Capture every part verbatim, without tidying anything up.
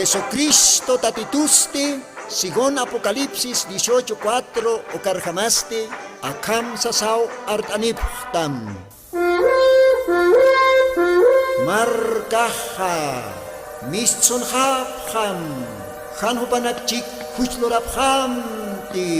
Jesucristo Tatitusti, según Apocalipsis dieciocho cuatro ukarjamasti, akham sasaw art'anipxtam. Markaxa mistsunxapxam, jan jupanakchik juchlurapxamti.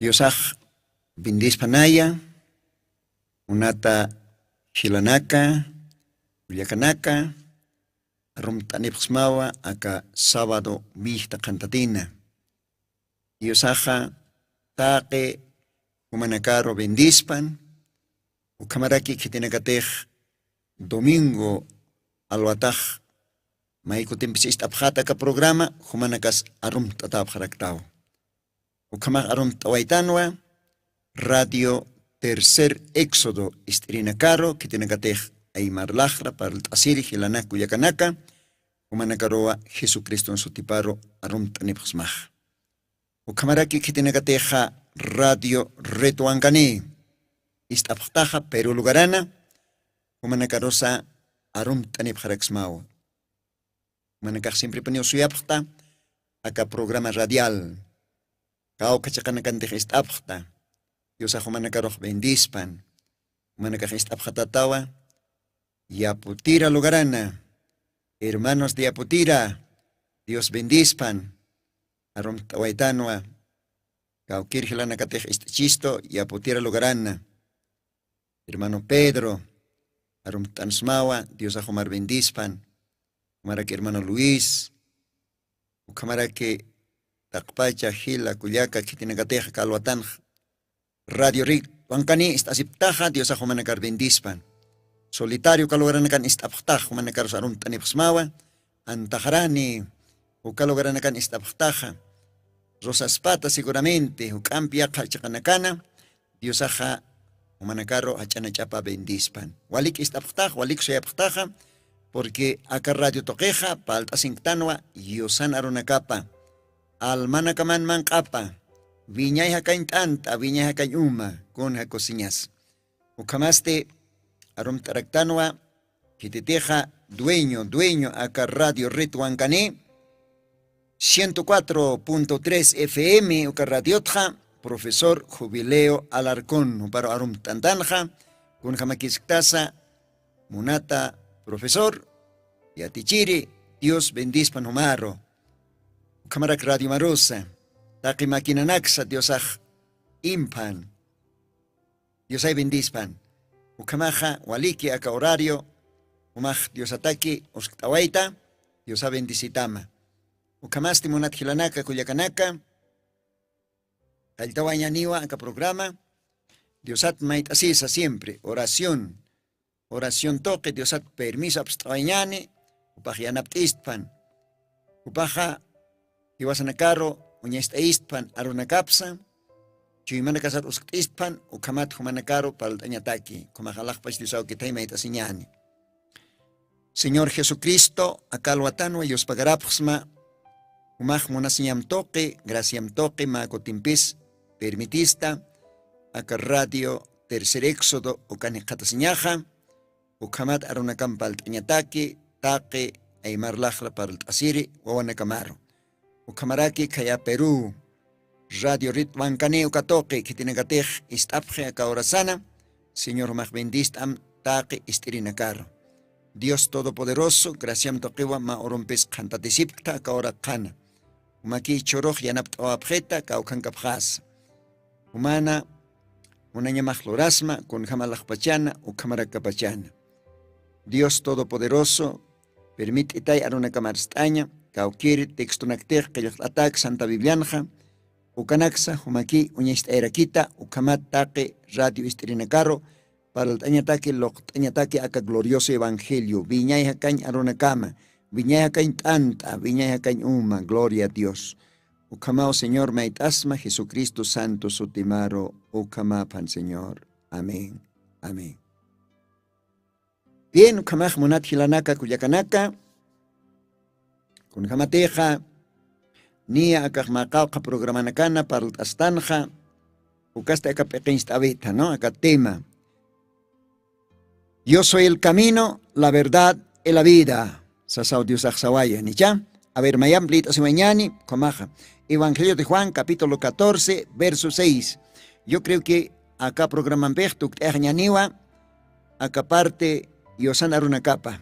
Diosax bendispanaya, munata jilanaka, kullakanaka, arumt'anipxsmawa aka sábado mijta qhantatina. Diosaxa taqi jumanakaru bendispan, ukhamaraki khitinakatix domingo alwatax maykutimpis ist'apxata aka programa, jumanakas arumt'atäpxaraktaw. Ukhamax arumt'awaytanwa Radio Tercer Éxodo ist'irinakaru, khitinakatix aymar laxra parlt'asiri jilanak kullakanaka, jumanakaruwa Jesucriston sutiparu arumt'anipxsmax. Ukhamaraki khitinakatixa Radio Red Wankani ist'apxtaxa Perú lugarana, jumanakarusa arumt'anipxaraksmawa. Jumanakax siemprepuniw suyapxta aka programa radial, kawkha chiqanakantix ist'apxta. Diosax jumanakarux bendispan. Jumanakax ist'apxatatawa Yaputira lugarana, hermanos de Yaputira, Dios bendispan. Arumt'awaytanwa kawkir jilanakatix ist'achistu Yaputira lugarana. Hermano Pedro, arumt'ansmawa, Diosax jumar bendispan. Jumaraki hermano Luis, ukhamaraki taqpacha jila kullaka khitinakatixa kalwatanxa Radio Red Wankani ist'asiptaxa, Diosax jumanakar bendispan. Solitario uka lugaranakan ist'apxtaxa, jumanakarus arumt'anipxsmawa. Antaxarani uka lugaranakan ist'apxtaxa, Rosaspata seguramente juk'ampi yaqha chiqanakana. Diosaxa jumanakaru jach'anach'apa bendispan. Walik ist'apxtaxa, walik suyapxtaxa, porque aka radio tuqixa palt'asinktanwa yusan arunakapa, almanakaman manq'apa, wiñay jakañ t'ant'a, wiñay jakañ uma, kun jakusiñas. Ukhamasti arumt'araktanwa khititixa dueño, dueño aka Radio Red Wankani, ciento cuatro punto tres F M uka radiotxa, profesor Jubileo Alarcón, juparu arumt'antanxa, kunjamakiskatasa, munata profesor, yatichiri, Dios bendispan jumaru. Ukhamarak radio marusa, taqi maquinanaksa Diosax imphan. Diosay bendispan. Ukhamaxa waliki aka horario, jumax Diosataki uskt'awayta, Diosa bendisitama. Ukhamasti munat jilanaka, kullakanaka, qalltawañaniwa aka programa, Diosat mayt'asisa siempre, oración, oración tuqi Diosat permiso apst'awañani, jupax yanapt'istpan. Jupaxa jiwasanakaru uñast'ayistpan arunakapsa, chuymanakasat uskt'istpan, ukhamat jumanakaru parlt'añataki, ukhamax alaxpach Diosawkithay mayt'asiñani. Señor Jesucristo, aka alwatanwa yuspagarapxsma, jumax munasiñam tuqi, graciam tuqi, mä kutimpis permitista, aka radio Tercer Éxodo ukan jikxatasiñaxa, ukhamat arunakam parlt'añataki, taqi aymar laxra parlt'asiri wawanakamaru. Ukhamaraki khaya Perú, Radio Red Wankani uka tuqi khitinakatix ist'apxi aka horasana, Señor jumax bendist'am taqi ist'irinakaru. Dios Todopoderoso, graciam tuqiwa mä urumpis qhantatisipkta aka hora qhana. Jumaki churux yanapt'awapxita kawkhankapxasa. Jumana munañamax lurasma, kunjama alaxpachana, ukhamarakapachana. Dios Todopoderoso, permit'itay arunakam arst'aña, kawkiri textonaktix qillqt'atak Santa Biblianxa, ukanaksa jumaki uñacht'ayarakita, ukhamat taqi radio ist'irinakaru, parlt'añataki, luqt'añataki aka glorioso evangelio, wiñay jakañ arunakama, wiñay jakañ t'ant'a, wiñay jakañ uma, gloria a Dios. Ukhamaw señor mayt'asma jesucristo santo sutimaru. Ukhamaphan señor. Amén. Amén. Bien ukhamax munat jilanaka kullakanaka, kunjamatixa niya akax maqawqa programanakana parlt'astanxa. Ukasti aka p'iqincht'awitha no aka tema. Yo soy el camino, la verdad y la vida. Sasaw diosax sawaya nicha. A ver mayamplït'asiwañani ukhamaxa, evangelio de juan capítulo catorce verso seis. Yo creo que aka programampix tukt'ayaxñaniwa aka parte yusan arunakapa.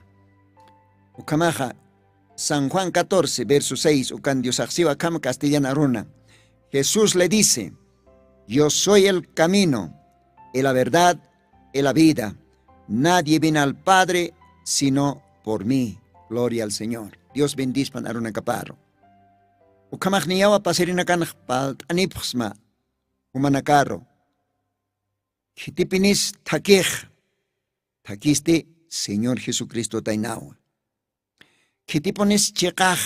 Ukhamaxa san juan catorce verso seis ukan diosaxsiwa akhama castellan aruna. Jesús le dice, yo soy el camino, y la verdad y la vida. Nadie vino al padre sino por mí. Gloria al señor. Dios bendispan arunakaparu. Ukhamaxniyawa pasirinakanx palt'anipxsma jumanakaru. Khitipinis thakix thakisti señor jesucristo taynawa. Khitipunis chiqax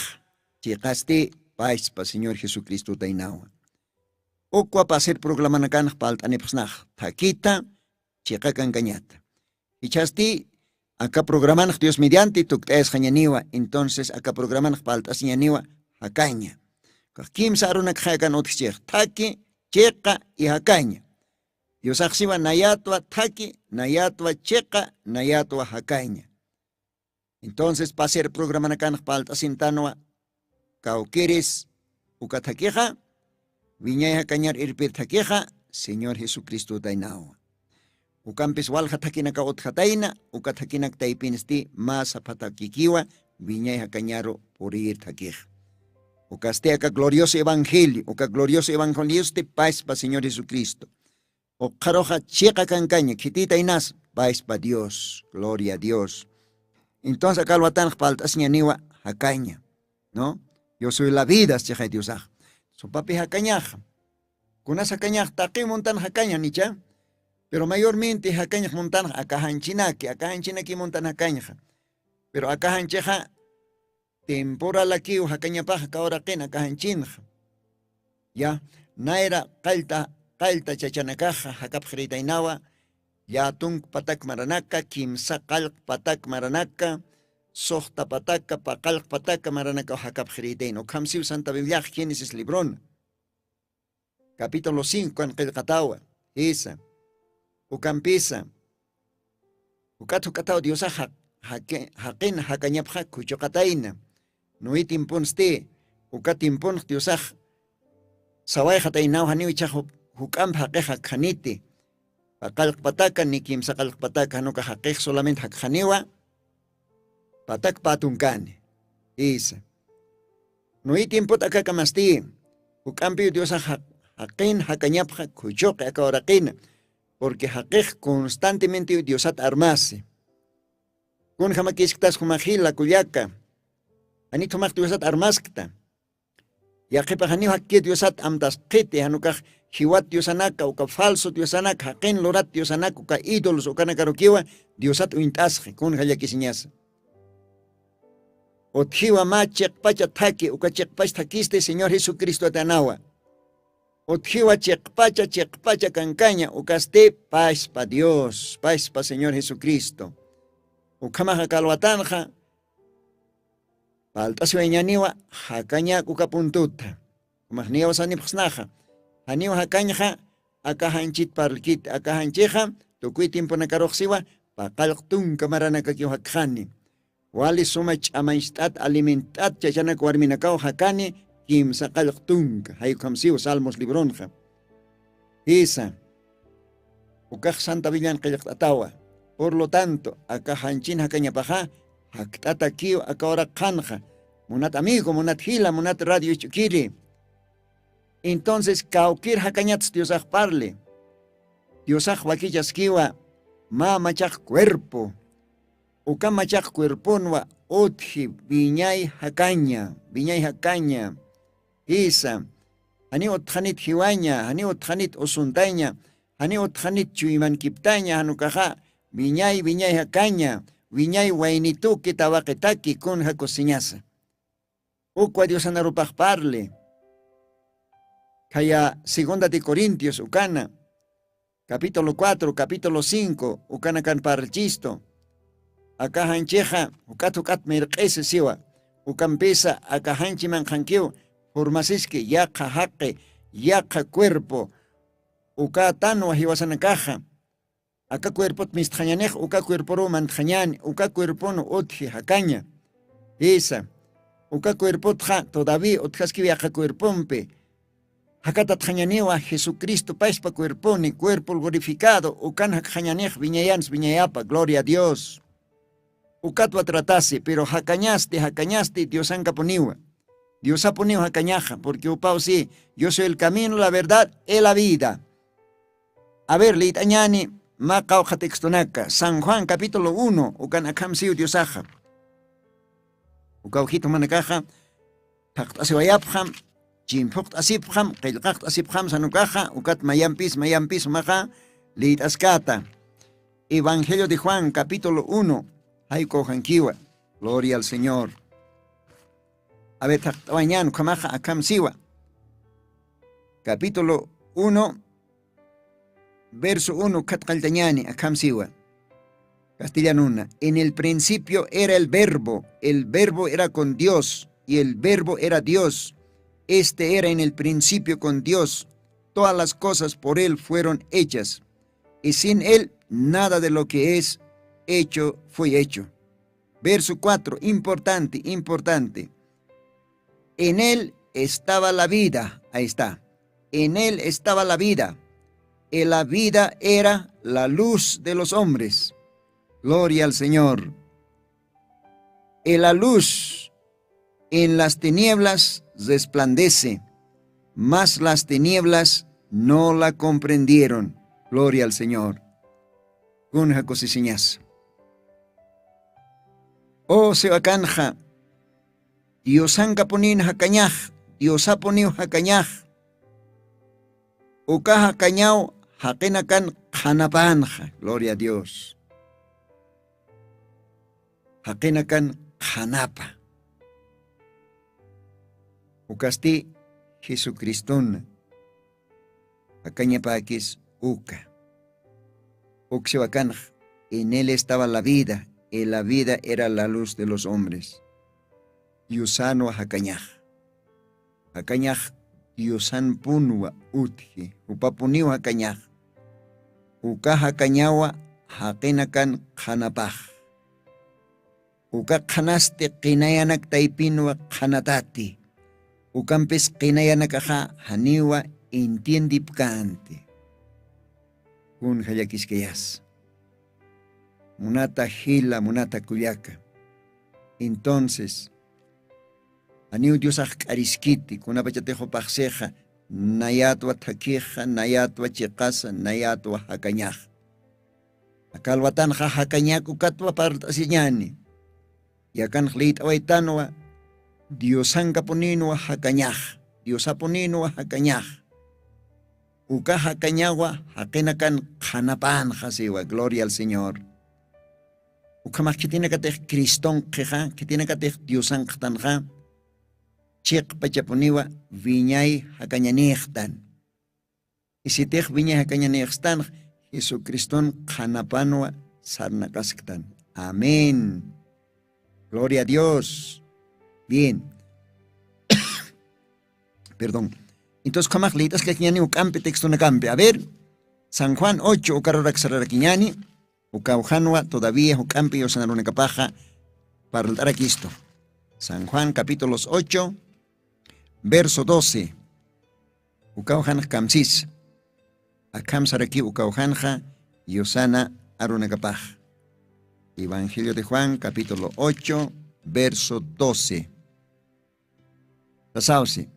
chiqasti payspa señor jesucristo taynawa. Ukwa pasir programanakanx palt'anipxsnax thakita chiqa kankañata. Ichhasti aka programanx dios medianti tukt'ayasxañaniwa entonces aka programanx palt'asiñaniwa. Jakaña kax kimsa arunakxayakan utjchix thaki chiqa y jakaña. Diosaxsiwa nayatwa thaki nayatwa chiqa nayatwa jakaña. Entonces pasir programanakanx palt'asintanwa kawkiris uka thakixa wiñay jakañar irpir thakixa señor jesucristo taynawa. Ukampis walja thakinakaw utjatayna uka thakinak taypinsti mä sapha thakikiwa wiñay jakañaru puriyir thakix. Ukasti aka glorioso evangelio uka glorioso evangeliosti paspa señor jesucristo. Uqharuxa chiqa kankaña khititaynas paspa dios gloria a dios. Entonces aka alwatanx palt'asiñaniwa jakaña no. Yo soy la vida chixay diosax. Supapi jakañaxa kunas jakañax taqiw muntan jakaña nicha. Pero mayormente jakañax muntanxa aka janchinaki aka janchinaki muntan jakañxa. Pero aka janchixa temporalakiw jakañapax aka uraqin aka janchinxa. Ya nayra qallta qallta chachanakaxa jakapxirïtaynawa. Llätunk patak maranaka kimsa qallq patak maranaka suxta pataka paqallq pataka maranakaw jakapxirïtayna ukhamsiw santa bibliax génesis librona capítulo cinco kan qillqatawa. Jisa ukampisa juk'at juk'ataw diosax jaqin jakañapxa khuchuqatayna. Nuwi timpunsti uka timpunx diosax sawayxataynaw janiw ichhax juk'amp jaqix jakxaniti. Paqallqpataka ni kimsaqallqpataka janukax jaqix solament jakxaniwa patak pä tunkani. Isa nuwi timput akakamasti juk'ampiw diosax jaqin jakañapxa khuchuqi aka uraqina. Purqui jaqix constantementiw diosat armasi. Kunjamakisktas jumaxila kullaka janit jumax diosat armaskta. Yaqhipax janiw jakkit diosat amtasqhiti janukax jiwat diosanaka uka falso diosanaka jaqin lurat diosanaka uka ídolos ukanakarukiwa diosat uñt'asqi kunja llakisiñasa. Utjiwa mä chiqpacha thaki uka chiqpach thakisti señor jesucristotanawa. Utjiwa chiqpacha chiqpacha kankaña ukasti paspa dios paspa señor jesucristo. Ukhamaxa kalwatanxa palt'asiwañaniwa jakañak uka puntutha. Umaxniyaw sanipxsnaxa janiw jakañxa aka janchit parlkit aka janchixa tukuy timpunakaruxsiwa paqallq tunka maranakakiw jakxani. Wali suma ch'amañcht'at alimentt'at chachanak warminakaw jakani kimsa qallq tunka jayukhamsiw salmos libronxa. Jisa ukax santa villan qillqt'atawa. Por lo tanto aka janchin jakañapaxa jakt'atakiw aka uraq qhanxa. Munat amigo munat jila munat radio ich'ukiri. Entonces kawkir jakañats diosax parli. Diosax wakichaskiwa mä machaq cuerpo uka machaq cuerponwa utji wiñay jakaña wiñay jakaña. Jisa janiw utjanit jiwaña janiw utjanit usuntaña janiw utjanit chuymankiptaña janukaxa wiñay wiñay jakaña wiñay waynituki tawaqitaki kunja kusiñasa. Ukwa diosanarupax parli Khaya segunda de corintios ukana capítulo cuatro capítulo cinco ukanakan parlchistu. Aka janchixa juk'at juk'at mirq'isi siwa. Ukampisa aka janchi manqhankiw formasiski yaqha jaqi yaqha cuerpo. Uka tanwa jiwasanakaxa aka cuerpot mistxañanix uka cuerporuw mantxañani uka cuerpon utji jakaña. Jisa uka cuerpotxa todavía utjaskiw yaqha cuerpompi. Jakatatxañaniwa jesucristo paspa cuerponi cuerpo glorificado ukan jakxañanix wiñayansi wiñayapa gloria a dios. Ukatwa tratasi pero jakañasti jakañasti diosankapuniwa. Diosapuniw jakañaxa porque upaw si yo soy el camino la verdad y la vida. A ver lït'añani mä qawqha textonaka san juan capítulo uno ukan akham siw diosaxa. Ukaw jithumanakaxa thaqt'asiwayapxam chimphuqt'asipxam qillqaqt'asipxam sanukaxa ukat mayampis mayampis umaxa lït'askata. Evangelio de juan capítulo uno. Jaykuw jankiwa. Gloria al señor. A ver thaqt'awañan ukhamaxa akham siwa capítulo uno verso uno khatqalltañani akham siwa. Castellanuna en el principio era el verbo, el verbo era con dios y el verbo era dios. Este era en el principio con dios. Todas las cosas por él fueron hechas y sin él nada de lo que es hecho fue hecho. Verso cuatro importante importante. En él estaba la vida ahí está. En él estaba la vida y la vida era la luz de los hombres. Gloria al señor. Y la luz en las tinieblas resplandece mas las tinieblas no la comprendieron. Gloria al señor. Kun jakusisiñas. O siwakanxa diosankapunin jakañax diosapuniw jakañax. Uka jakañaw jaqinakan qhanapanxa gloria a dios. Jaqinakan qhanapa. Ukasti jesucristun jakañapakis uka. Uksiwakanx en él estaba la vida y la vida era la luz de los hombres. Yusanwa jakañax jakañax diosanpunwa utji jupapuniw jakañax. Uka jakañawa jaqinakan qhanapax. Uka qhanasti qinayanak taypinwa qhanatati. Ukampis qinayanakaxa janiwa entiendipkänti. Kun jallakiskayas munata jila munata kullaka. Entonces janiw diosax k'ariskiti kunapachatix jupaxsixa nayatwa thakhixa nayatwa chiqasa nayatwa jakañax. Akalwatanxa jakañak ukatwa parlt'asiñani. Yakanx lït'awaytanwa diosankapuninwa jakañax diosapuninwa jakañax. Uka jakañawa jaqinakan qhanapanxa siwa gloria al señor. Ukhamax khitinakatix cristonqixa khitinakatix diosanqtanxa chiqpachapuniwa wiñay jakañanïxtan. Isitix wiñay jakañanïxtanx jesucriston qhanapanwa sarnaqasktan. Amén. Gloria a dios. Bien. Perdón. Entonces ukhamax lït'askakiñani juk'ampi textonakampi a ver san juan ocho ukarurak sararakiñani. Ukawjanwa todavía juk'ampi yusanarunakapaxa parlt'arakistu. San juan capítulos ocho verso doce. Ukawjanx kamsis akham saraki ukawjanxa yusana arunakapax. Evangelio de juan capítulo ocho verso doce. Sasawsi.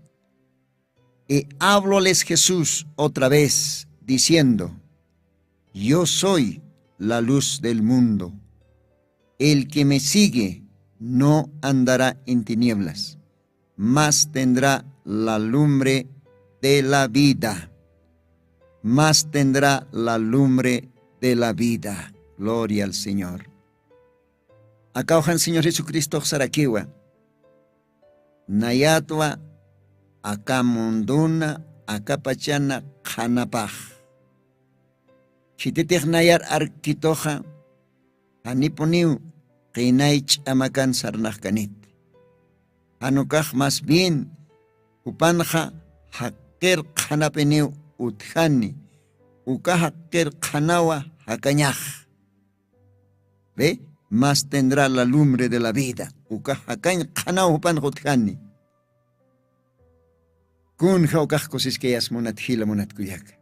Y habloles jesús otra vez diciendo, yo soy la luz del mundo. El que me sigue no andará en tinieblas, mas tendrá la lumbre de la vida. Mas tendrá la lumbre de la vida. Gloria al señor. Akawjan señor jesucristox sarakiwa. Nayatwa aka munduna akapachana qhanapax. Khititix nayar arkituxa janipuniw qinay ch'amakan sarnaxkanit. Janukax mas bien jupanxa jaqir qhanapiniw utjani. Uka jaqir qhanawa jakañax. Ve, mas tendrä la lumbre de la vida. Uka jakañ qhanaw jupanxa utjani. Kunja ukax kusiskayas munat jila munat kullaka.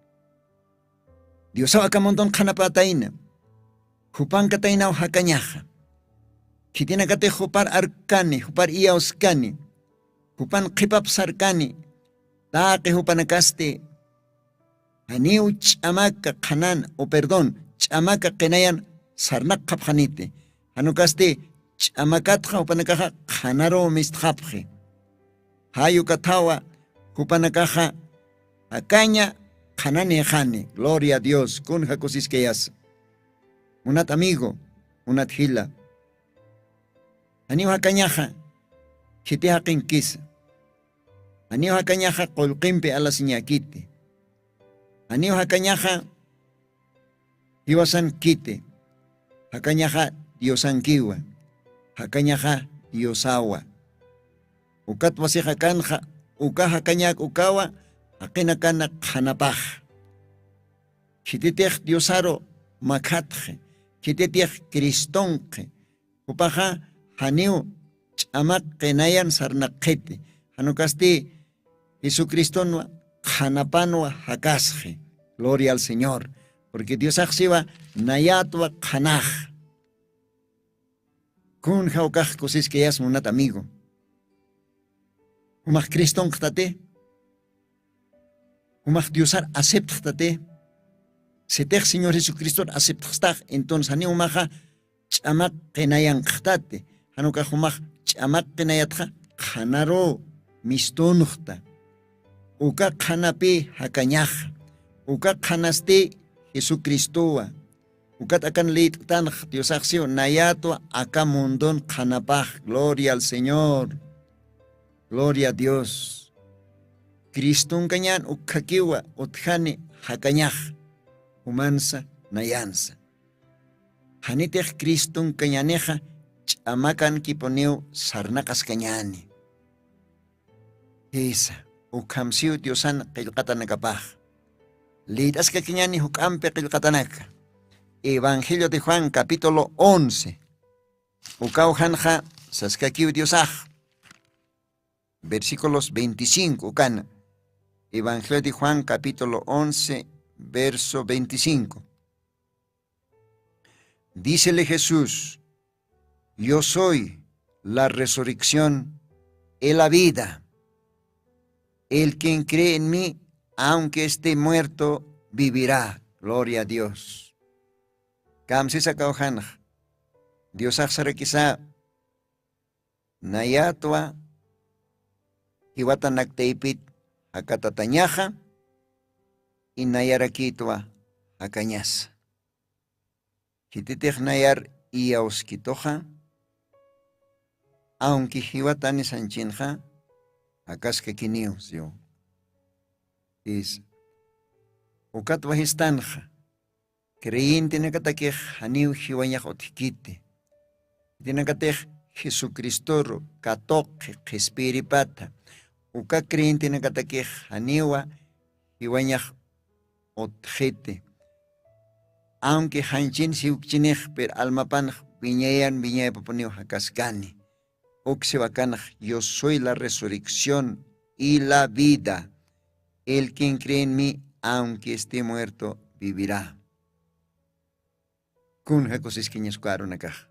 Diosaw aka mundun qhanapätayna. Jupankataynaw jakañaxa. Khitinakatix jupar arkkani jupar iyawskani. Jupan qhipapsarkani. Taqi jupanakasti janiw ch'amaka qhanan o perdón, ch'amaka qinayan sarnaqxapxaniti. Janukasti ch'amakatxa jupanakaxa qhanaruw mistxapxi. Jayukathawa jupanakaxa jakaña qhananixani. Gloria a dios kunja kusiskayasa. Munat amigo, munat jila, janiw jakañaxa khiti jaqinkisa. Janiw jakañaxa qullqimpi alasiñäkiti. Janiw jakañaxa jiwasankiti. Jakañaxa diosankiwa. Jakañaxa diosawa. Ukat wasixakanxa uka jakañäk ukawa jaqinakana qhanapax. Khititix diosaru makhatxi. Khititix cristonqi. Jupaxa janiw ch'amaq qinayan sarnaqxiti. Janukasti jesucristonwa qhanapanwa jakasxi. Gloria al señor. Purqui diosaxsiwa nayatwa qhanax. Kun jawkax kusiskayas munat amigo? Jumax cristonqtati? Jumax diosar aceptxtati? Sitix señor jesucristor aceptxtax entonces janiw jumaxa ch'amaq qinayanqxtati. Janukax jumax ch'amaq qinayatxa qhanaru mistunxta. Uka qhanapi jakañaxa. Uka qhanasti jesucristowa. Ukat akan lït'ktanx diosaxsiw nayatwa aka mundun qhanapax. Gloria al señor. Gloria a dios. Cristonkañan ukkhakiwa utjani jakañax. Jumansa nayansa. Janitix cristonkañanixa ch'amakankipuniw sarnaqaskañani. Jisa. Ukhamsiw diosan qillqatanakapax. Lït'askakiñani juk'ampi qillqatanaka. Evangelio de juan capítulo once. Ukaw janxa saskakiw diosax. Versículos veinticinco ukana. Evangelio de juan capítulo once, verso veinticinco. Dícele jesús, yo soy la resurrección y la vida. El quien cree en mí aunque esté muerto vivirá. Gloria a dios. Kamsisa kawjanx. Diosaxsarakisa nayatwa jiwatanaktaypit jakatatañaxa. Inayarakitwa jakañasa. Khititix nayar iyawskituxa awnki jiwatani sanchinxa jakaskakiniw siw. Is ukatwa jistanxa creyentenakatakix janiw jiwañax utjkiti. Khitinakatix jesucristoru katuqi qhispiyiripatha uka creyentenakatakix janiwa jiwañax utjiti. Awnki janchin siwkchinix pir almapanx wiñayan wiñaypapuniw jakaskani. Uksiwakanx yo soy la resurrección y la vida. El quien cree en mí aunque esté muerto vivirä. Kun jakusiskiñasku arunakax?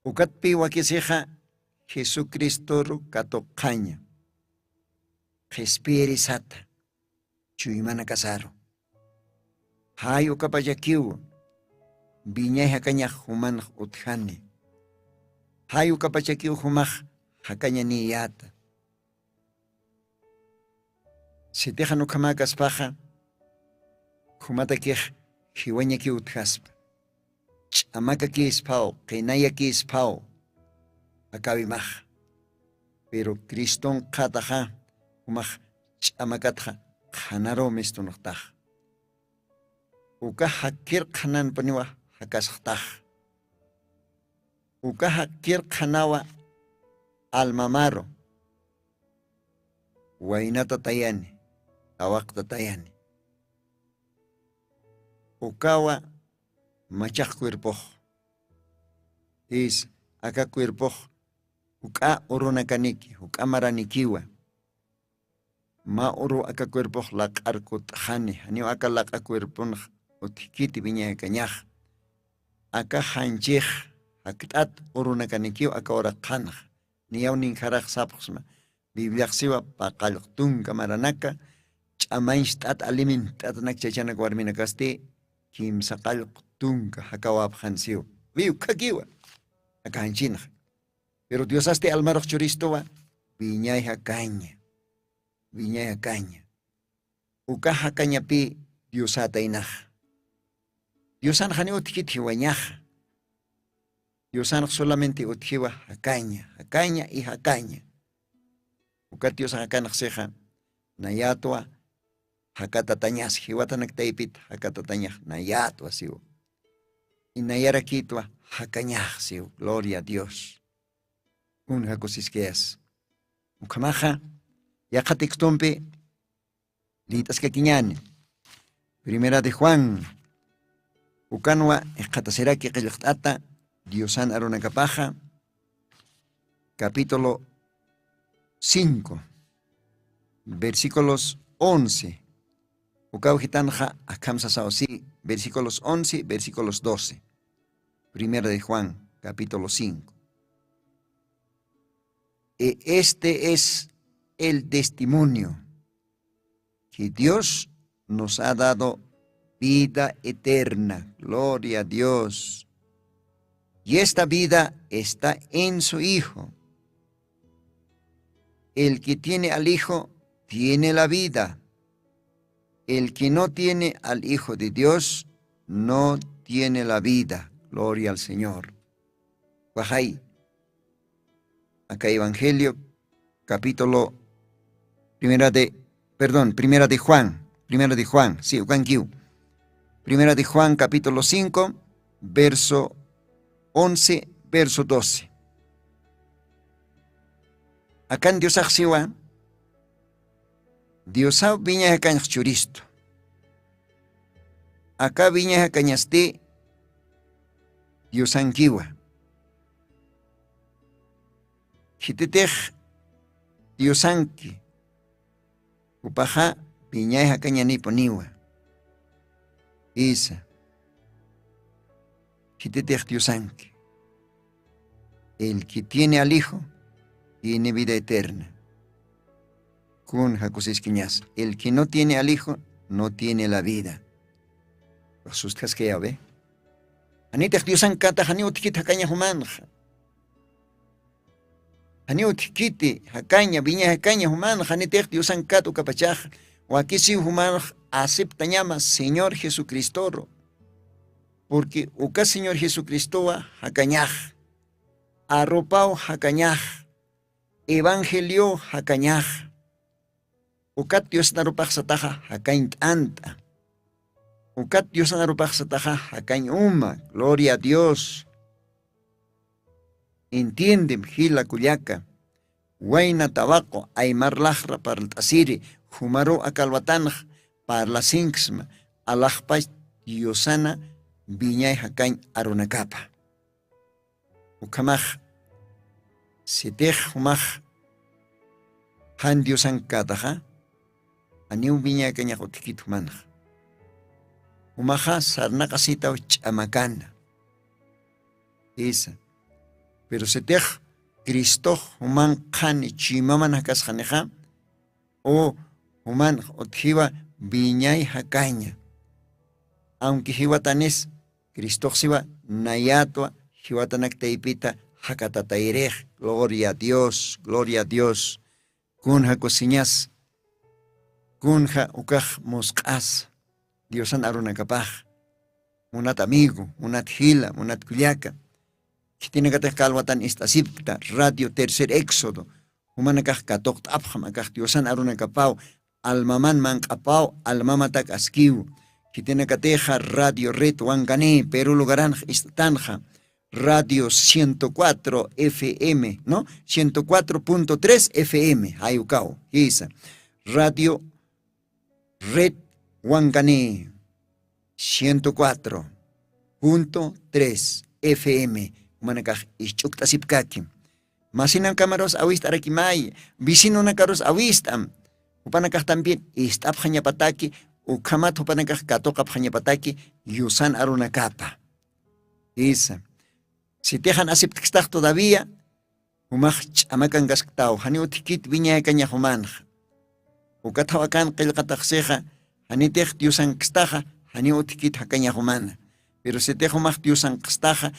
Ukatpi wakisixa jesucristoru katuqxaña qhispiyirisata chuymanakasaru. Jay ukapachakiw wiñay jakañax jumanx utjani. Jay ukapachakiw jumax jakañaniyäta. Sitixan ukhamäkaspaxa jumatakix jiwañakiw utjaspa. Ch'amakakïsphaw qinayakïsphaw akawimaxa. Pero criston qhataxa Jumax ch'amakatxa qhanaruw mistunxtax. Uka jakir qhananpuniwa jakasxtax. Uka jakir qhanawa almamaru waynata tayani, tawaqta tayani. Ukawa machaq cuerpox. Is aka cuerpox juk'a urunakaniki juk'a maranikiwa. Mä uru aka cuerpox laq'arkut'xani janiw aka laq'a cuerponx utjkiti wiñayakañax. Aka janchix jakt'at urunakanikiw aka uraqxanx. Niyaw ninkharax sapxsma. Bibliaxsiwa paqallq tunka maranaka ch'amañcht'at alimintt'atanak chachanak warminakasti kimsaqallq tunka jakawapxansiw. Wiw khakiwa aka janchinxa. Pero diosasti almarux churistuwa wiñay jakaña. Wiñay jakaña. Uka jakañapi diosataynaxa. Diosanxani utjkit jiwañaxa. Diosanx solamente utjiwa jakaña jakaña y jakaña. Ukat diosax jakanxsixa nayatwa jakatatañas jiwatanak taypit jakatatañax nayatwa siw. Inayarakitwa jakañax siw gloria a dios. Kunja kusiskayas. Ukhamaxa yaqha textompi liyt'askakiñani. Primera de juan ukanwa iqhatasiraki qillqt'ata diosan arunakapaxa capítulo cinco versículos once. Ukaw jitanxa akham sasaw si versículos once versículos doce. Primera de juan capítulo cinco. Y este es el testimonio que dios nos ha dado vida eterna gloria a dios. Y esta vida está en su hijo. El que tiene al hijo tiene la vida. El que no tiene al hijo de dios no tiene la vida. Gloria al señor. Wajay aka evangelio capítulo primera de perdón primera de juan primera de juan si ukankiw. Primera de juan capítulo cinco verso once verso doce. Akan diosaxsiwa diosaw wiñayakañax churistu. Aka wiñayakañasti diosankiwa. Khititix diosanki jupaxa wiñay jakañanipuniwa. Isa khititix diosanki. El que tiene al hijo tiene vida eterna. Kun jakusiskiñas el que no tiene al hijo no tiene la vida. Sustjaskayawe. Janitix diosankata janiw utkit jakaña jumanxa. Janiw utkiti jakaña wiña jakaña jumanxa janitix diosankat ukapachax. Wakisiw jumanx aceptañama señor jesucristoru. Purqui uka señor jesucristowa jakañax. Arropaw jakañax. Evangeliow jakañax. Ukat diosnarupaxsataxa jakañ t'ant'a. Ukat diosnarupaxsataxa jakañ uma gloria a dios. Entiendem jila kullaka. Wayna tawaqu aymar laxra parlt'asiri jumaruw aka alwatanx parlasinksma alaxpach diosana wiñay jakañ arunakapa. Ukhamax sitix jumax jan diosankätaxa janiw wiñaykañax utjkit jumanxa. Jumaxa sarnaqasitaw ch'amakana. Isa. Pero sitix cristox juman qhani chuymaman jakasxanixa u jumanx utjiwa wiñay jakaña. Aunque jiwatanis cristoxsiwa nayatwa jiwatanak taypita jakatatayrix. Gloria a dios gloria a dios. Kunja kusiñas kunja ukax musq'as diosan arunakapax. Munat amigo munat jila munat kullaka. Khitinakatix kalwatan ist'asipkta radio tercer éxodo Jumanakax katuqt'apxam akax Diosan arunakapaw, almaman manq'apaw, almamatak askiw. Khitinakatixa Radio Red Wankani, Perú lugaranx ist'tanxa. Radio ciento cuatro F M, ¿no? Ciento cuatro punto tres F M, jayukaw, jisa. Radio Red Wankani, ciento cuatro punto tres F M, jumanakax isch'ukt'asipkaki. Masinakamarus awist'arakimay, vecinonakarus awist'am. Jupanakax también ist'apxañapataki, ukhamat jupanakax katuqapxañapataki, yusan arunakapa. Isa. Sitixan aceptkstax todavía, jumax ch'amakankasktaw, jani utjkit wiñaykañax jumanxa. Ukatjaw akan qillqataxsixa, janitix Diosankstaxa, jani utjkit jakañax jumana. Pero sitix jumax Diosankstaxa,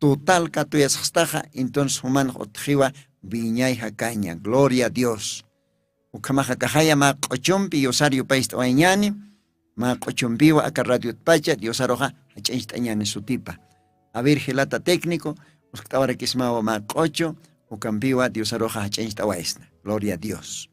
total katuyasxstaxa, entonces jumanx utjiwa wiñay jakaña. Gloria a Dios. Ukhamaxa kajaya mä q'uchumpi yusar yupaycht'awayañani, mä q'uchumpiwa aka radiotpacha diosaruxa jach'añcht'añani sutipa. A ver, jilata técnico, uskt'awarakismawa mä q'uchu, ukampiwa diosaruxa jach'añcht'awaysna. Gloria a Dios.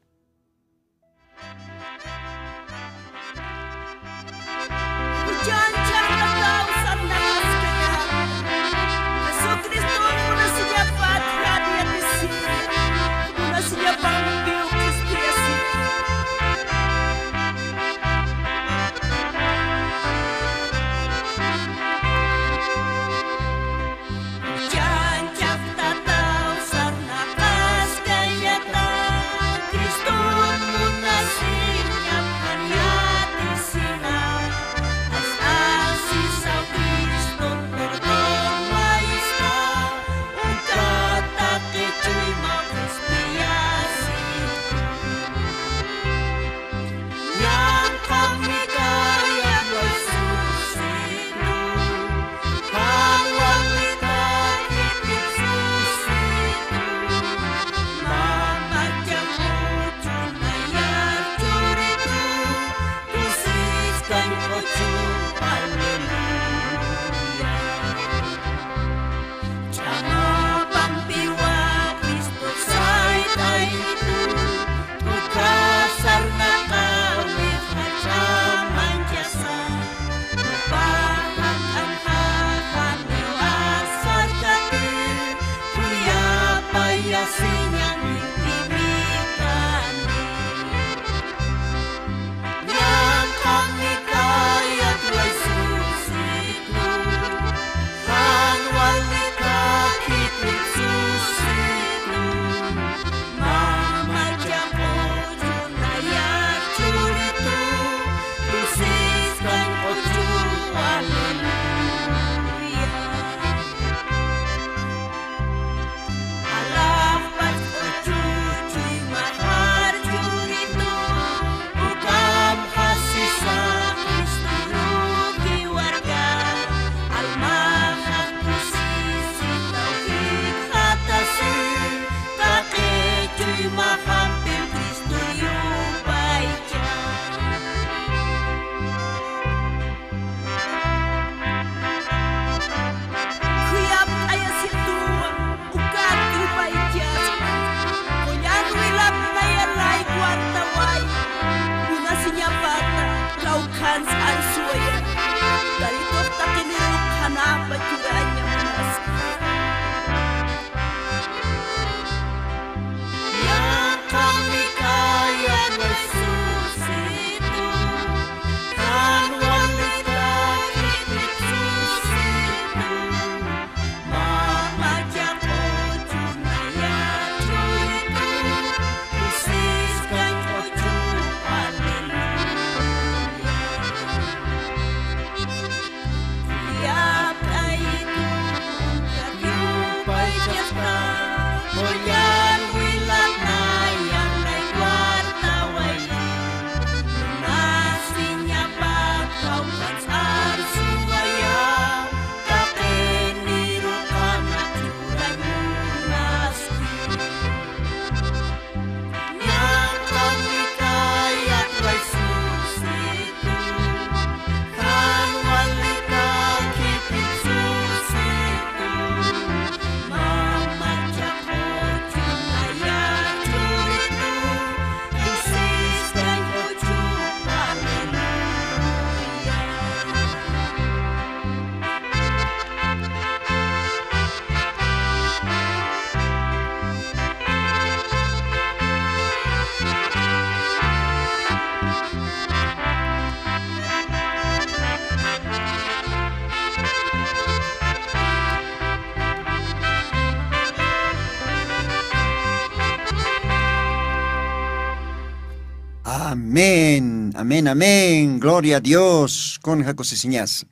Amén, amén, amén. Gloria a Dios. Kun jakusisiñas.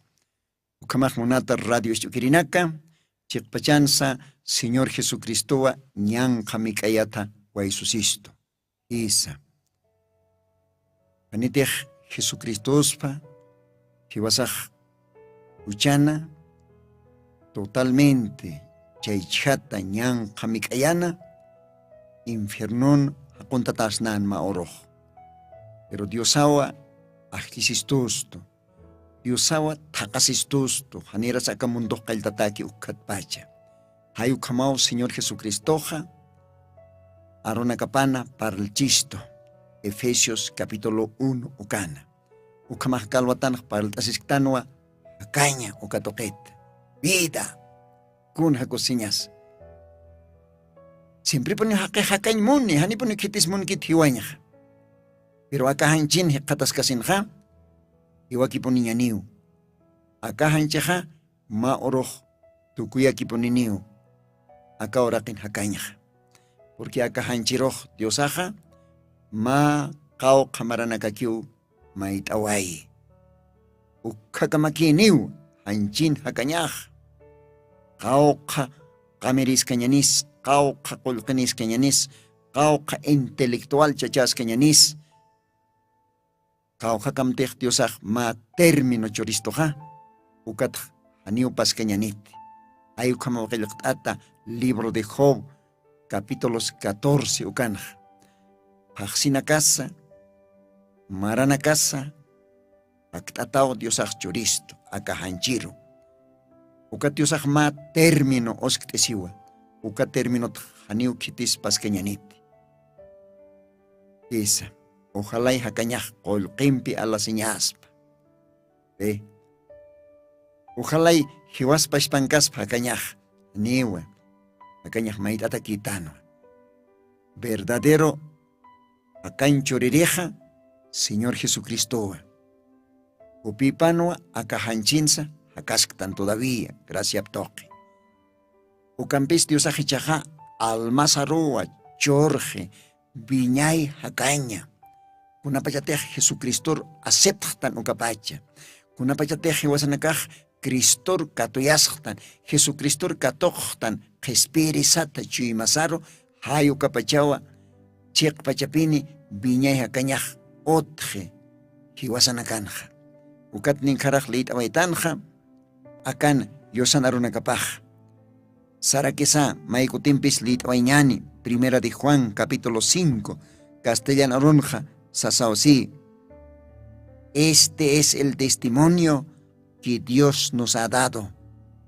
Ukhamax munata radio isch'ukirinaka, chiqpachansa Señor Jesucristowa ñanqha mik'ayata waysusistu. Isa. Janitix Jesucristospa jiwasax juchana, totalmente chaychjata ñanqha mik'ayana, infiernon jaquntatasnan mä urux. Pero Diosawa ajchisistustu, Diosawa thaqasistustu, janiras aka mundux qalltataki ukkhatpacha. Jay ukhamaw Señor Jesucristoxa arunakapana parlchistu, Efesios capítulo uno ukana. Ukhamax kalwatanx parlt'asisktanwa jakaña uka tuqit. Vida. Kun jakusiñas. Siemprepuni jaqix jakañ muni, janipuni khitis munkit jiwañxa. Pero aka janchin jikxataskasinxa, jiwakipuniñaniw. Aka janchixa mä urux tukuyakipuniniw. Aka uraqin jakañxa. Porque aka janchirux Diosaxa mä qawqha maranakakiw mayt'awayi. Ukhakamakiniw janchin jakañax. Qawqha qamiriskañanis, qawqha qullqiniskañanis, qawqha intelectual chachaskañanis. Qawqhakamtix Diosax mä término churistuxa, ukatx janiw paskañaniti. Jay ukhamaw qillqt'ata libro de Job, capítulos catorce ukanxa. Phaxsinakasa, maranakasa, pakt'ataw Diosax churistu, aka janchiru. Ukat Diosax mä término uskt'isiwa, uka términotx janiw khitis paskañaniti. Isa, ojalay jakañax qullqimpi alasiñaspa. Ve. Ojalay jiwas pachpankaspa jakañax, niwa, jakañax mayt'atakïtanwa. Verdadero jakañ churirixa Señor Jesucristowa. Jupipanwa aka janchinsa jakasktan todavía, graciap tuqi. Ukampis Diosax ichaxa almasaruwa, churxi, wiñay jakaña. Kunapachatix Jesucristor aceptxtan ukapacha. Kunapachatix jiwasanakax Cristor katuyasxtan, Jesucristor katuqxtan, qhispirisata chuymasaru, jay ukapachawa, chiqpachapini wiñay jakañax utji jiwasanakanxa. Ukat ninkharax lït'awaytanxa, akan yusan arunakapax. Sarakisa maykutimpis lït'awayñani, Primera de Juan, capítulo cinco, castellan arunxa, sasaw si. Este es el testimonio que Dios nos ha dado,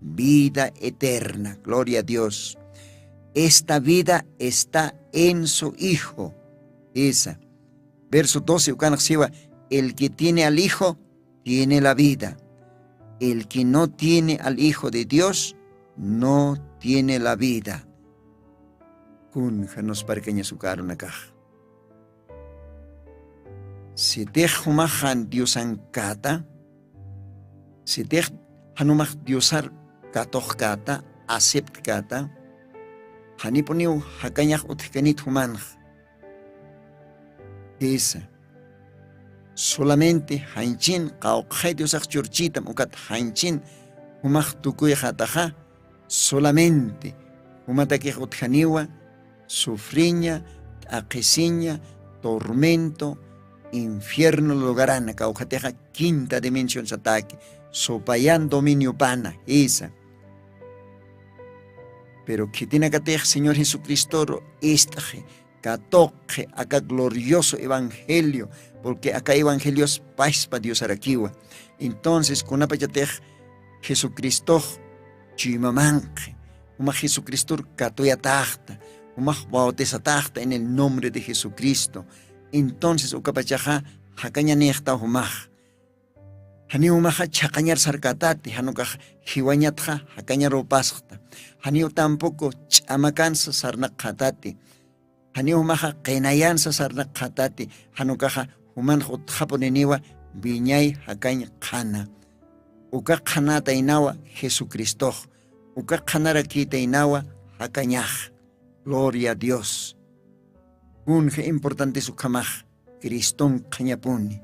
vida eterna. Gloria a Dios. Esta vida está en su Hijo. Esa. Verso doce, ukanx siwa, el que tiene al Hijo, tiene la vida. El que no tiene al Hijo de Dios, no tiene la vida. Kunja nusparkañas uka arunakax. Sitix jumax jan Diosankata, sitix jan jumax Diosar katuxkata, aceptkata, janipuniw jakañax utjkanit jumanx. Isa. Solamente janchin qawqxay Diosax churchitam ukat janchin jumax tukuyxataxa, solamente jumatakix utjaniwa, sufriña, t'aqhisiña, tormento, infierno lugarana, kawkhatixa quinta dimensión sataki, supayan dominio pana, isa. Pero khitinakatix Señor Jesucristoru ist'xi, katuqxi aka glorioso evangelio, porque aka evangelios paspa Diosarakiwa. Entonces, kunapachatix Jesucristox chuymamanqi, jumax Jesucristor katuyataxta, jumax bautizataxta en el nombre de Jesucristo. Entonces, ukapachaxa jakañanïxtaw jumax. Janiw jumaxa chhaqañar sarkätati, jan ukax jiwañatxa jakañaruw pasxta. Janiw tampoco ch'amakansa sarnaqxätati. Janiw jumaxa qinayansa sarnaqxätati, jan ukaxa jumanx utjxapuniniwa wiñay jakañ qhana. Uka qhanätaynawa Jesucristox, uka qhanarakïtaynawa jakañax. Gloria a Dios. Kunja importantes ukhamax. Criston qhañapuni.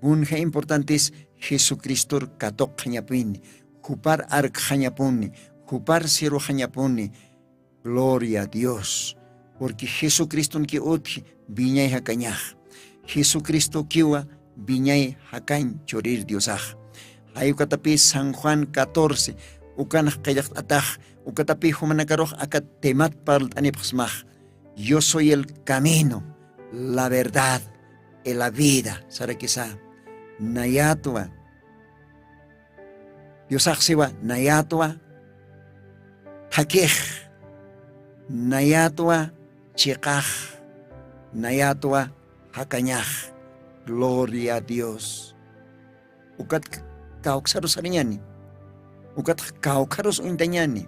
Kunja importantis jesucristor katuq qhañapuni, jupar arkxañapuni, jupar siruxañapuni. Gloria a dios. Purqui jesucristonki utji viñay jakañax. Jesucristokiwa viñay jakañ churir diosax. Jaykatapï san juan catorce ukanax qillaqt'atax. Ukatapï jumanakarux aka temat parlt'anipxsmax. Yo soy el camino, la verdad, y la vida sarakisa. Nayatwa diosaxsiwa nayatwa thakix, nayatwa chiqax, nayatwa jakañax. Gloria a dios. Ukat kawksarusariñani. Ukat kawkharus uñtañani.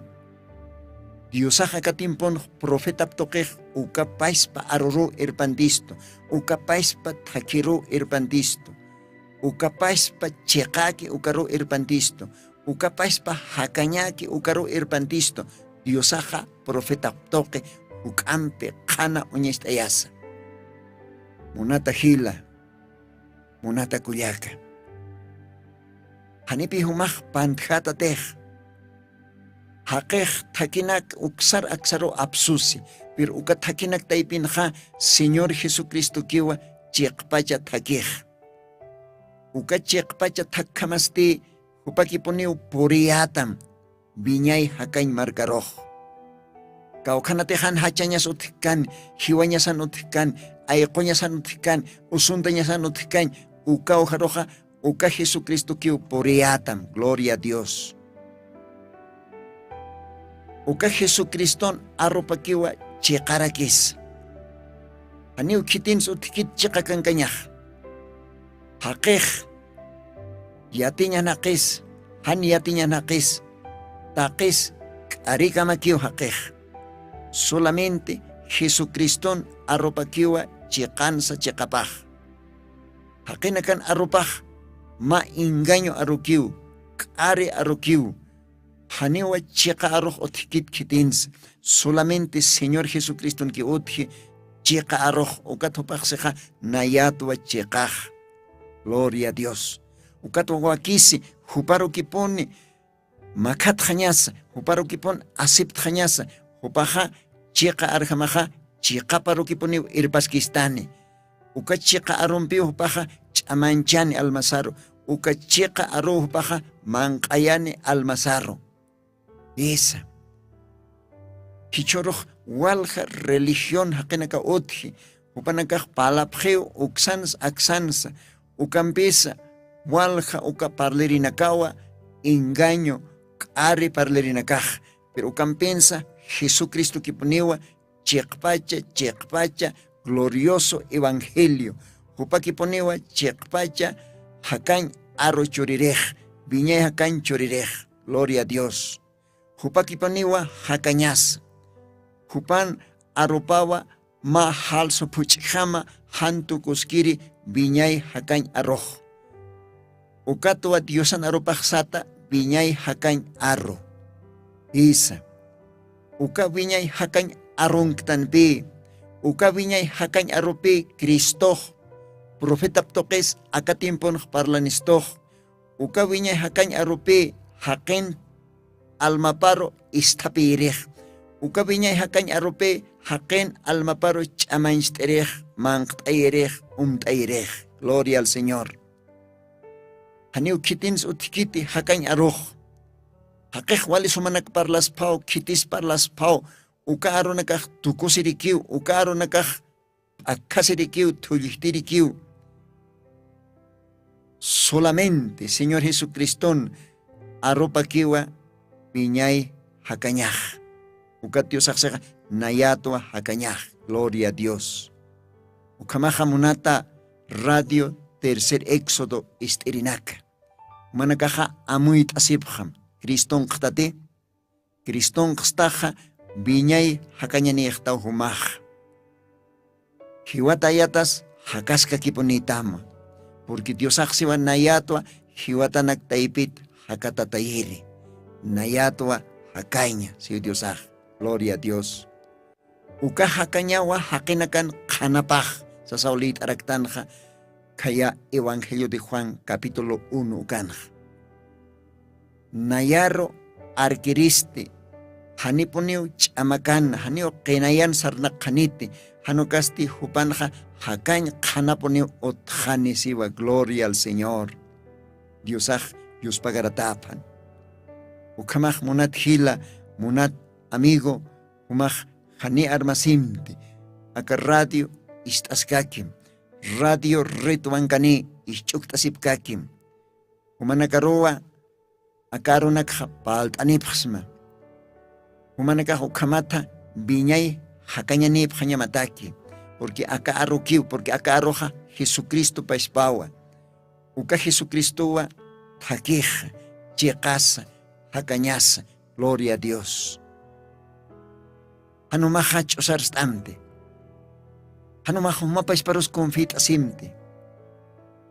Diosax aka tiemponx profetap tuqix uka paspa aruruw irpantistu, uka paspa thakhiruw irpantistu, uka paspa chiqäki ukaruw irpantistu, uka paspa jakañäki ukaruw irpantistu. Diosaxa profetap tuqi juk'ampi qhana uñacht'ayasa. Munata jila, munata kullaka, janipï jumax pantjätatix. Jaqix thakhinak uksar aksaruw apsusi, pero uka thakhinak taypinxa señor jesucristokiwa chiqpacha thakhix. Uka chiqpacha thakkhamasti jupakipuniw puriyätam wiñay jakañ markarux. Kawkhanatix jan jachañas utjkani, jiwañasan utjkani, ayquñasan utjkani, usuntañasan utjkañ. Uka ujaruxa uka jesucristokiw puriyätam. Gloria a dios. Uka jesucriston arrupakiwa chiqarakis. Janiw khitinsi utjkit chiqa kankañax. Jaqix yatiñanaqis, jan yatiñanaqis, taqis k'arikamakiw jaqix. Solamente jesucriston arrupakiwa chiqansa chiqapax. Jaqinakan arrupax mä engaño arukiw, k'ari arukiw. Janiwa chiqa arux utjkit khitinsa. Solamente señor jesucristonki utji chiqa arux. Ukat jupaxsixa nayatwa chiqax. Gloria a dios. Ukat wawakisi juparukipuni makhatxañasa, juparukipun asiptxañasa. Jupaxa chiqa arjamaxa chiqaparukipuniw irpaskistani. Uka chiqa arumpiw jupaxa ch'amanchani almasaru. Uka chiqa aruw jupaxa manq'ayani almasaru. Isa, jichhurux walja religión jaqinaka utji. Jupanakax palapxiw uksansa aksansa. Ukampisa walja uka parlirinakawa engaño k'ari parlirinakax. Pero ukampinsa jesucristokipuniwa chiqpacha chiqpacha glorioso evangelio. Jupakipuniwa chiqpacha jakañ aru churirix, wiñay jakañ churirix. Gloria a dios. Jupakipuniwa jakañasa. Jupan arupawa mä jalsu phuch'jama jan tukuskiri wiñay jakañ arux. Ukatwa diosan arupaxsata wiñay jakañ aru. Isa, uka wiñay jakañ arunktanpï, uka wiñay jakañ arupï cristox profetap tuqis aka tiemponx parlanistux. Uka wiñay jakañ arupï jaqin almaparu isthapiyirix. Uka wiñay jakañ arupï jaqin almaparu ch'amancht'irix, manqt'ayirix, umt'ayirix. Gloria al señor. Janiw khitins utjkiti jakañ arux. Jaqix wali sumanak parlasphaw, khitis parlasphaw, uka arunakax tukusirikiw, uka arunakax p'akhasirikiw, thulltirikiw. Solamente señor jesucriston arupakiwa wiñay jakañax. Ukat diosaxsixa nayatwa jakañax. Gloria a dios. Ukhamaxa munata radio tercer éxodo ist'irinaka, jumanakaxa amuyt'asipxam. Cristonqtati? Cristonqstaxa wiñay jakañanïxtaw jumax. Jiwatayatas jakaskakipunïtama. Purqui diosaxsiwa nayatwa jiwatanak taypit jakatatayiri. Nayatwa jakaña siw diosax. Gloria a dios. Uka jakañawa jaqinakan qhanapax. sasaw lït'araktanxa. Khaya evangelio de juan capítulo uno ukanxa. Nayaru arkiristi janipuniw ch'amakan janiw qinayan sarnaqxaniti. Janukasti jupanxa jakañ qhanapuniw utxani siwa gloria al señor. Diosax yuspagarataphan. Ukhamax munat jila munat amigo jumax jani armasimti aka radio ist'askakim radio ritwankani isch'ukt'asipkakim. Jumanakaruwa aka arunakxa palt'anipxsma. Jumanakax ukhamatha wiñay jakañanipxañamataki. Purqui aka arukiw purqui aka aruxa jesucristo paspawa. Uka jesucristowa thakixa chiqasa jakañasa gloria a dios. Janumaxa ch'usarst'amti. Janumax jumapasparus confit'asimti.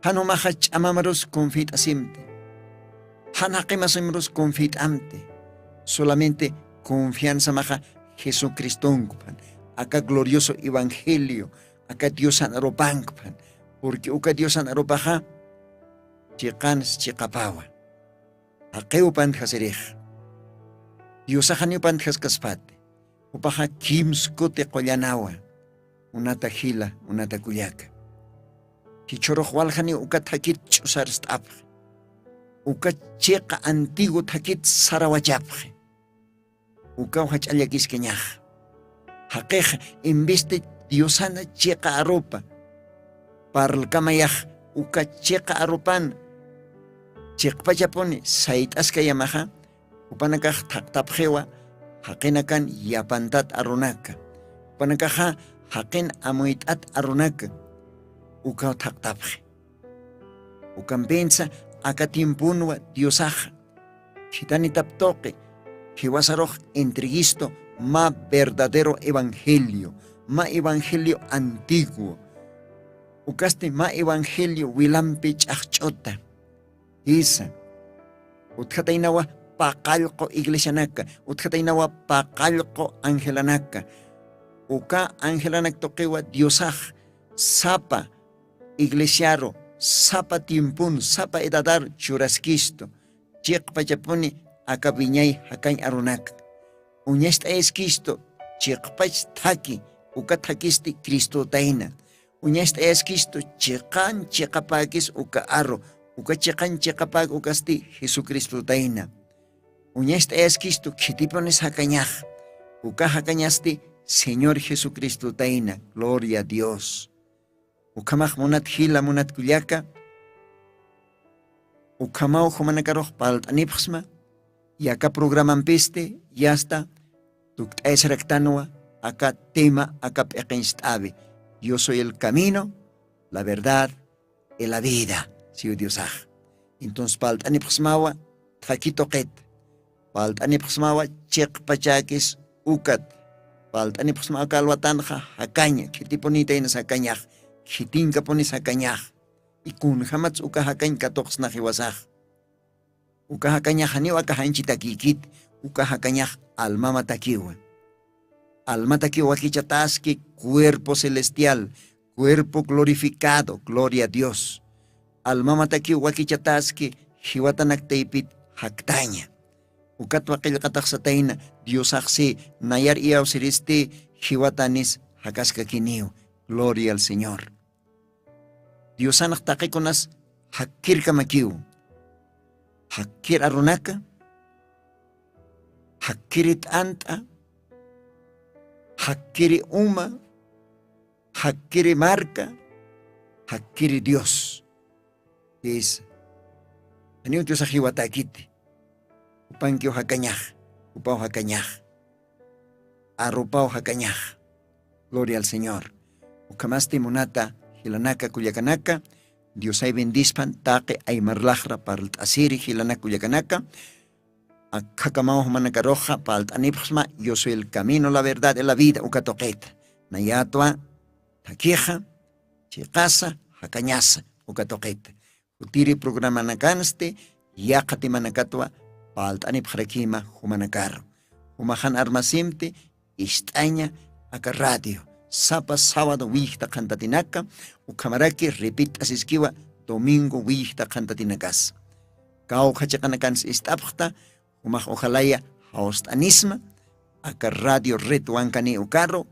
Janumaxa ch'amamarus confit'asimti. Jan jaqimasimrus confit'amti. Solamente confianzamaxa jesucristonkpan aka glorioso evangelio aka diosan arupankpan. Purqui uka diosan arupaxa chiqans chiqapawa. Jaqiw pantjasirix. Diosaxaniw pantjaskaspati. Jupaxa kimskuti qullanawa. Unata jila unata kullaka. Jichhurux waljaniw uka thakit ch'usarst'apxi. Uka chiqa antigu thakit sarawachapxi. Ukaw jach'allakiskañax. Jaqix invisti diosana chiqa arupa parlkamayax uka chiqa arupan chiqpachapuni sayt'askayamaxa. Jupanakax thaqtapxiwa jaqinakan yapantat arunaka. Jupanakaxa jaqin amuyt'at arunaka. Ukaw thaqtapxi. Ukampinsa aka tiemponwa diosaxa khitanitap tuqi jiwasarux entreguisto mä verdadero evangelio mä evangelio antiguo. Ukasti mä evangelio wilampi ch'axch'uta. Jisa. Utjataynawa paqallqu iglesianaka utjataynawa paqallqu angelanaka. Uka angelanak tuqiwa diosax sapa iglesiaru sapa tiempon sapa edadar churaskistu. Chiqpachapuni aka wiñay jakañ arunaka. Uñast'ayaskistu chiqpach thaki uka thakisti cristotayna. Uñast'ayaskistu chiqan chiqapäkis uka aru uka chiqan chiqapäk ukasti jesucristotayna. Uñast'ayaskistu khitipunis jakañax uka jakañasti señor jesucristotayna. Gloria a dios. Ukhamax munat jila munat kullaka. Ukhamaw jumanakarux palt'anipxsma yaka programampisti yasta tukt'ayasiraktanwa aka tema aka p'iqinst'awi. Yo soy el camino la verdad y la vida siw diosax. Entonces palt'anipxsmawa thaki tuqit. Palt'anipxsmawa chiqpachäkis ukat. Palt'anipxsmawa kalwatanxa jakaña khitipunïtaynas jakañax khitinkapunis jakañax. Y kunjämats uka jakañ katuqsnax jiwasax. Uka jakañax janiw aka janchitakïkit uka jakañax almamatakiwa. Almatakiw wakichataski cuerpo celestial cuerpo glorificado gloria a dios. Almamatakiw wakichataski jiwatanaktaypit jaktaña. Ukatwa qillqataxsatayna diosaxsi nayar iyawsiristi jiwatanis jakaskakiniw. Gloria al señor. Diosanax taqikunas jakkirkamakiw. Jakkir arunaka jakkiri t'ant'a jakkiri uma jakkiri marka jakkiri dios. Jisa. Janiw diosax jiwatäkiti. Jupankiw jakañax jupaw jakañax arupaw jakañax. Gloria al señor. Ukhamasti munata jilanaka kullakanaka diosay bendispan taqi aymarlaxra parlt'asiri jilanaka kullakanaka. Akhakamaw jumanakaruxa palt'anipxsma yo soy el camino la verdad y la vida uka tuqita. Nayatwa thakixa chiqasa jakañasa uka tuqita. Jutiri programanakansti yaqha timanakatwa palt'anipxarakima jumanakaru. Jumaxan armasimti ist'aña aka radio sapa sabado wiyjta qhantatinaka, ukhamaraki ripit'asiskiwa domingo wiyjta qhantatinakasa. Kawkha chiqanakans ist'apxta, jumax ujalaya jawst'anisma aka radio red wankani ukaru,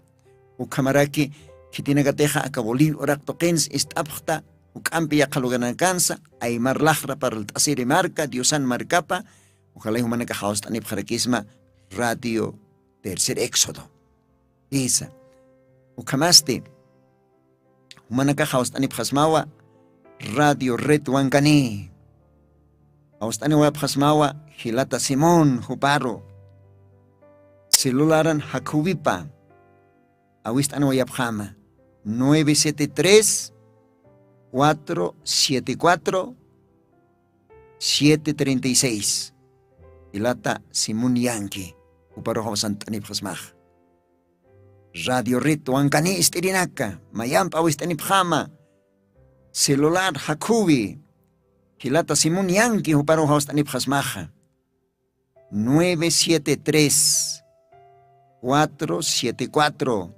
ukhamaraki khitinakatixa aka bolivia uraq tuqins ist'apxta, juk'ampi yaqha lugaranakansa aymar laqra parlt'asiri marka diosan markapa, ujalay jumanaka jawst'anipxarakisma radio tercer éxodo. Isa, ukhamasti jumanakax jawst'anipxasmawa radio red wankani. Jawst'aniwayapxasmawa jilata simón juparu celularan jakhuwipa awist'aniwayapxama nueve siete tres cuatro siete cuatro siete treinta y seis. Jilata simón yanki juparu jawsant'anipxasmax radio red wankani ist'irinaka mayamp awist'anipxama celular jakhuwi jilata simón yanki juparu jawst'anipxasmaxa nueve siete tres cuatro siete cuatro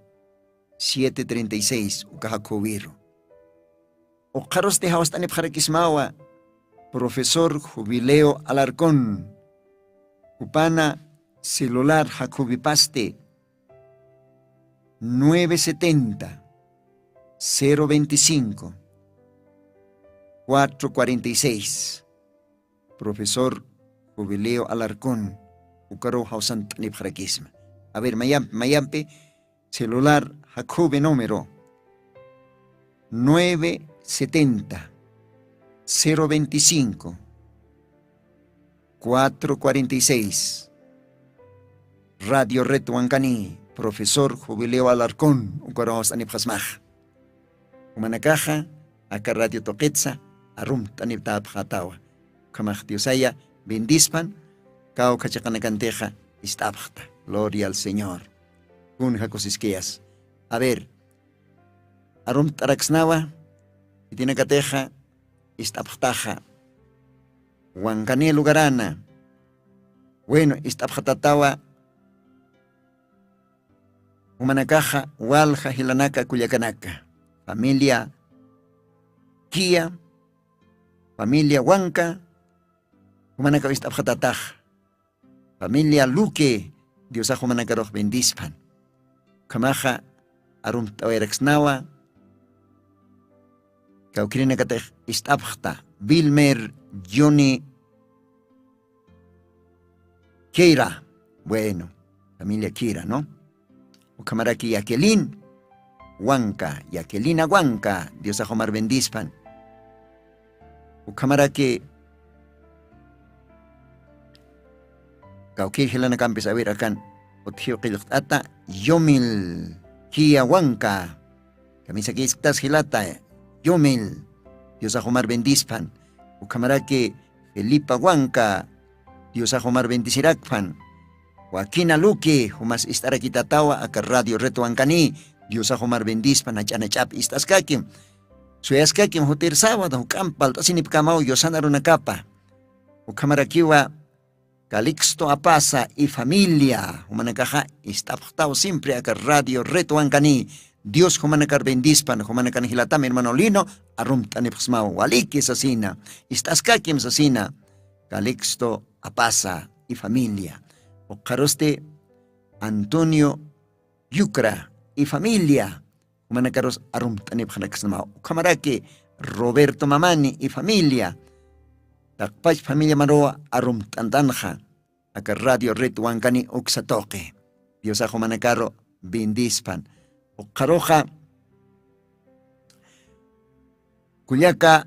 siete treinta y seis uka jakhuwiru. Uqharusti jawst'anipxarakismawa profesor jubileo alarcón jupana celular jakhuwipasti nueve setenta cero veinticinco cuatro cuarenta y seis. Profesor jubileo alarcón ukaru jawsant'anipxarakisma. A ver mayampi mayampi celular jakhubi número nueve setenta cero veinticinco cuatro cuarenta y seis. Radio red wankani profesor jubileo alarcón ukaru jawst'anipxasmax. Jumanakaxa aka radio tuqitsa arumt'aniptapxatawa. Ukhamax diosaya bendispan kawkha chiqanakantixa ist'apxta. Gloria al señor. Kun jakusiskiyas? A ver, arumt'araksnawa itinakatixa ist'apxtaxa wankani lugarana. Bueno, ist'apxatatawa jumanakaxa walja jilanaka kullakanaka familia kia familia wanka jumanaka ist'apxatataxa familia luque diosax jumanakarux bendispan. Ukhamaxa arumt'awayraksnawa kawkhirinakatix ist'apxta vilmer joni kira. Bueno, familia kira no ukhamaraki yaquelin wanka yaquelina wanka diosax jumar bendispan. Ukhamaraki kawkir jilanakampis awir akan utjiw qillqt'ata yumil kiya wanka kamisakisktas jilata yumil diosax jumar bendispan. Ukhamaraki felipa wanka diosax jumar bendisirakpan. Wakina luki jumas ist'arakitatawa aka radio red wankani diosax jumar bendispan jach'anach'ap ist'askakim suyaskakim jutir sabado juk'amp palt'asinipkamaw yusan arunakapa. Ukhamarakiwa calixto apasa y familia jumanakaxa ist'apxtaw siempre aka radio red wankani dios jumanakar bendispan jumanakan jilatam hermano lino arumt'anipxsmaw waliki sasina ist'askakim sasina calixto apasa y familia. Ukxarusti antonio yucra y familia jumanakarus arumt'anipxanaksnamaw ukhamaraki roberto mamani y familia taqpach familia maruwa arumt'antanxa aka radio red wankani uksa tuqi diosax jumanakaru bendispan. Ukxaruxa kullaka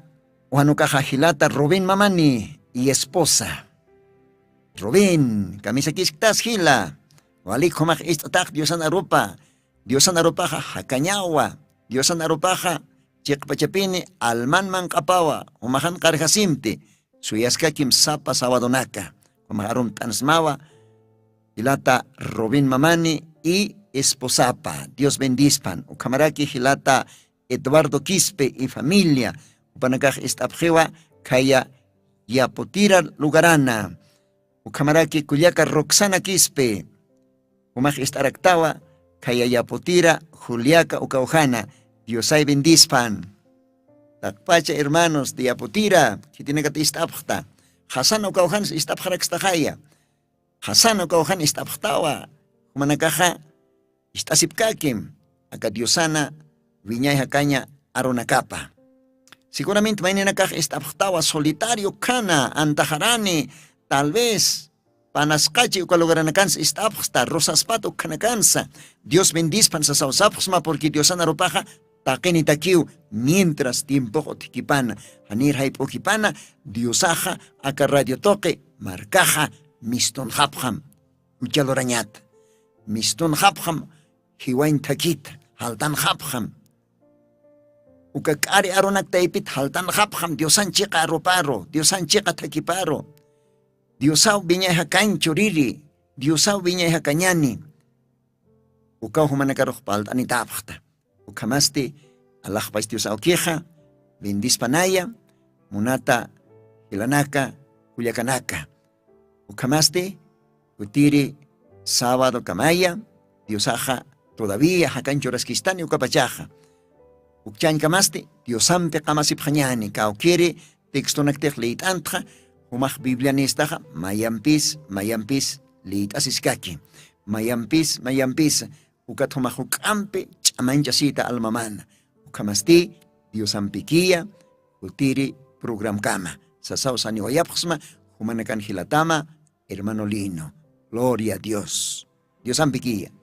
wanukaxa jilata rubén mamani y esposa rubén kamisakisktas jila walik jumax ist'atax diosan arupa diosan arupaxa jakañawa diosan arupaxa chiqpachapini alman manq'apawa jumaxan qarjasimti suyaskakim sapa sabadonaka jumax arumt'ansmawa jilata rubén mamani y esposapa dios bendispan ukhamaraki jilata eduardo quispe y familia jupanakax ist'apxiwa khaya yaputira lugarana ukhamaraki kullaka roxana quispe jumax ist'araktawa Khaya yaputira juliaka ukawjana. Diosay bendispan. Takpacha hermanos de yaputira khitinakata ist'apxta. Jasana ukawjanas ist'apxarakstaxaya. Jasana ukawjan ist'apxtawa. Jumanakaxa ist'asipkakim aka diosana wiñay jakaña arunakapa. Seguramente mayninakax ist'apxtawa solitario kana antaxarani. Tal vez panasqachi uka lugaranakansa ist'apxsta rosaspat ukhanakansa. Dios bendispan sasawsapxsma purqui diosana rupaxa taqinitakiw. Mientras tiempox uthikipana janir jayp'ukipana diosaxa aka radio tuqi markaxa mistunxapxam. Uchalurañata mistunxapxam. Jiwañ thakita jaltanxapxam. Uka k'ari arunak taypit jaltanxapxam diosan chiqa aruparu diosan chiqa thakiparu. Diosaw wiñay jakañ churiri. Diosaw wiñay jakañani. Ukaw jumanakarux palt'anitapxta. Ukhamasti alaxpach dios awkixa bendispanaya. Munata jilanaka kullakanaka. Ukhamasti kutiri sabado kamaya diosaxa todavía jakañ churaskistani ukapachaxa. Ukchañkamasti diosampi qamasipxañani kawkiri textonaktix liyt'antxa. Jumax biblianistaxa mayampis mayampis liyt'asiskaki. Mayampis mayampis ukat jumax juk'ampi ch'amañchasita almamana. Ukhamasti diosampikiya kutiri programkama sasaw saniwayapxsma. Jumanakan jilatama hermano lino. Gloria a dios. Diosampikiya.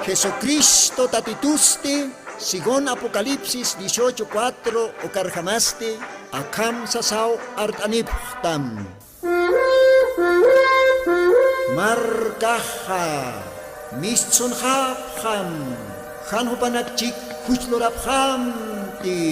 Jesucristo tatitusti según apocalipsis dieciocho cuatro ukarjamasti akham sasaw art'anipxtam. Markaxa mistsunxapxam jan jupanakchik juchlurapxamti.